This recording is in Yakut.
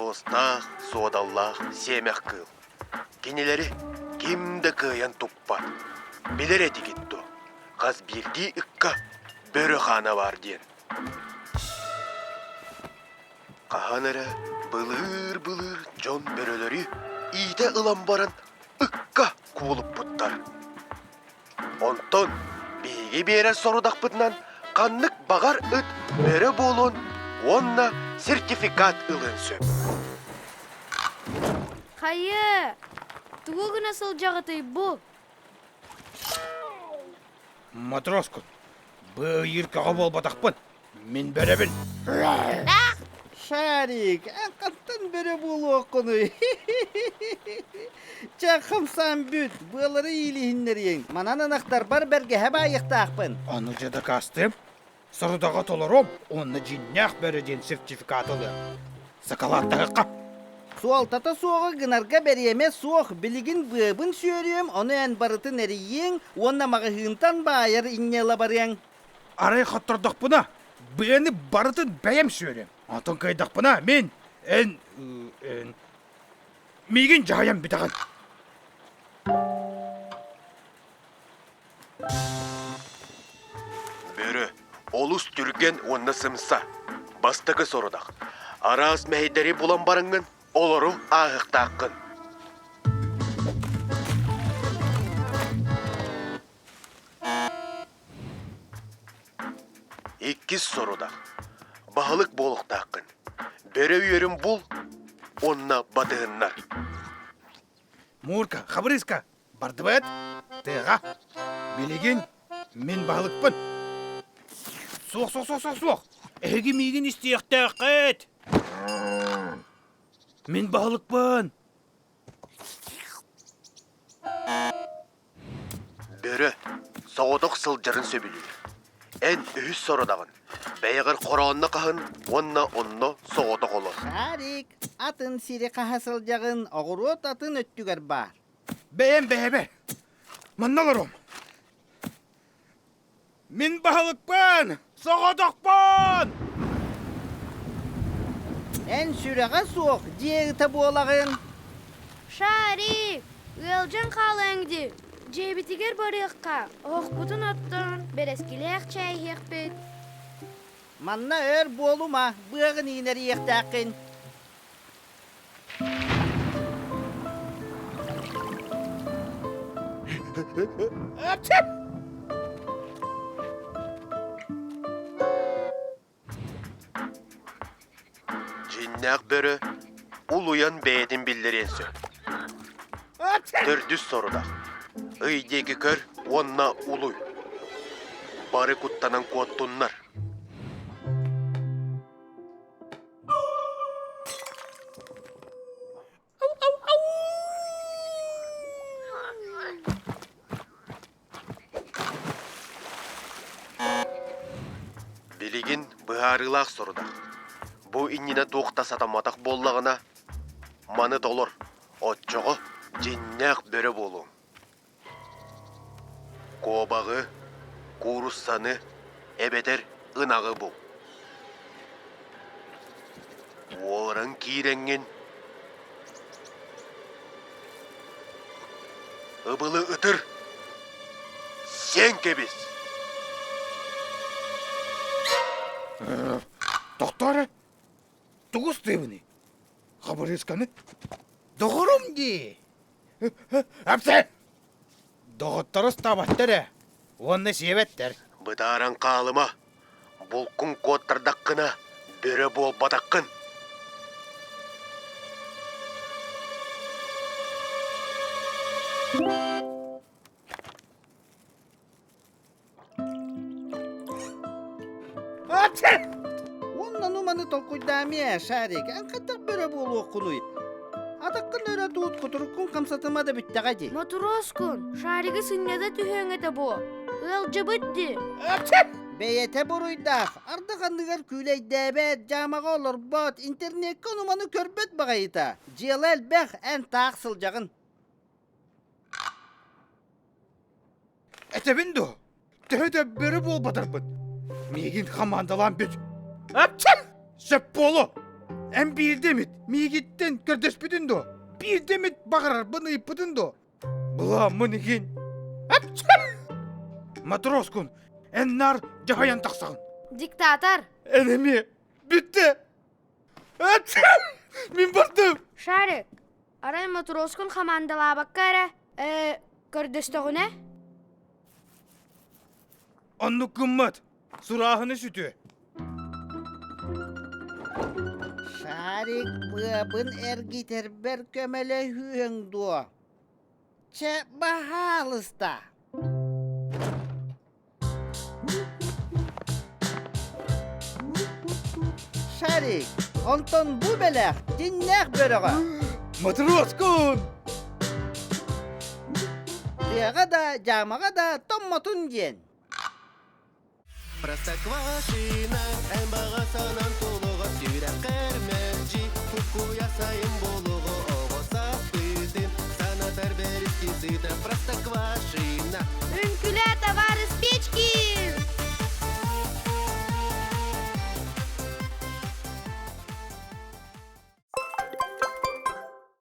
Суостаах, суодаллаах сиэмэх кыыл. Кинилэри ким да кыайан туппат. Билэр этигит дуо, хас биирдии ыкка бөрө хаана баар диэн. Хаһан эрэ былыыр-былыр дьон бөрөлөрү иитэ ылан баран ыкка кубулуппуттар. Онтон биһиги биэрэр сорудахпытынан ханнык баҕар ыт бөрө буолуон уонна сертификат ылыан сөп. Хайа, тугу гына сылдьаҕытый бу? Матроскун, быйыр көҕө буолбатахпын. Мин бөрөбүн. Шарик, эн хантан бөрө буолуоххунуй? Чэ, хамсаан бүт, быалары иилиһиннэриэҥ. Манан ынахтарбар бэргэһэ баайыахтаахпын. Аны дьэ дакаастыам. Сорудаҕа толоруом уонна дьиҥнээх бөрө диэн сертификат ылыам. Сакалааттаһыахха. Суолтата суоҕу гынарга бэриэмэ суох. Билигин быабын сүөрүөм, ону эн барытын эрийиэҥ уонна маҕаһыынтан баайар инньэ ыла барыаҥ. Арай хоттордохпуна, быаны барытын бэйэм сүөрүөм. Онтон кыайдахпына, мин, эн, эн, миигин дьаһайан бүтэҕин. Бөрө олус түргэн уонна сымса. Бастакы сорудах. Араас мэһэйдэри булан бараҥҥын, олору ааһыахтааххын. Иккис сорудах. Баһылык буолуохтааххын. Бөрө үөрүн бул уонна батыһыннар. Мурка, Хабырыыска, бардыбыт? Тыаҕа. Билигин мин баһылыкпын. Суох, суох, суох, суох, суох. Эһиги миигин истиэхтээххит. Мин баһылыкпын. Бөрө соҕотох сылдьарын сөбүлүүр. Эн үһүс сорудаҕын, бэйэҕэр хороонно хаһын уонна онно соҕотох олор. Шарик, атын сири хаһа сылдьаҕын, оҕуруот атын өттүгэр баар. Бэйэм бэйэбэр. Манна олоруом. Мин баһылыкпын! Соҕотохпун! Эн сүрэҕэ суох дьиэ ыта буолаҕын. Шарик, ыалдьан хаалыаҥ дии. Дьиэбитигэр барыахха, оһохпутун оттон, бэрэскилээх чэй иһиэхпит. Манна өр буолума, быаҕын иинэриэхтээххин. Дьиҥнээх бөрө улуйан бэйэтин биллэриэн сөп. Төрдүс сорудах. Ый диэки көр уонна улуй. Бары куттанан куоттуннар. Билигин быһаарыылаах сорудах. Бу иннинэ туох да сатамматах буоллаҕына, маны толор, оччоҕо дьиҥнээх бөрө буолуоҥ. Куобаҕы, кууруссаны эбэтэр ынаҕы бул. Уоран киирэҥҥин ыбылы ытыр, сиэн кэбис. Тохтоо эрэ, тугу ыстыыбыный? Хабырыысканы? Доҕорум дии! Апсе! Доҕотторо ыстаабаттар ээ уонна сиэбэттэр. Бытааран хаалыма, булкун куоттардаххына, бөрө буолбатаххын. Уонна ну маны толкуйдаамиа, Шарик, эн хайдах бөрө буолуоххунуй? Атаххын өрө туут, кутуруккун хамсатыма да бүттэҕэ дии. Мотуруоскун, Шаригы сынньата түһүөҥ этэ буо. Ыалдьыбыт дии. Бэйэтэ буруйдаах, ардах анныгар күүлэйдээбэт, дьаамаҕа олорбот, интернеккэ ону-маны көрбөт баҕайыта. Дьыала элбэх, эн таах сылдьаҕын. Этэбин дуо? Төһө да бөрө буолбатарбыт. Миигин хамаандалаан бүт. Апчым! Сөп буолуо. Эн биирдэ эмит. миигиттэн көрдөспүтүн дуо? Биирдэ эмит баҕарарбын ыйыппытын дуо? Былааммын иһин. Матроскун, эн наар дьаһайан тахсаҕын. Диктатор! Эн эмиэ бүттэ! Мин бардым! Шарик, арай матроскун хамаандалаабакка эрэ, э, көрдөстөҕүнэ? Оннук гыммат. Сурааһыны сүтүө. Шарик быабын эргитэрбэр көмөлөһүөҥ дуо? Чэ, баһаалыста. Шарик, онтон бу бэлэх дьиҥнээх бөрөҕө. Матроскун! Тыаҕа да, дьаамаҕа да томмотун диэн. Простоквашино.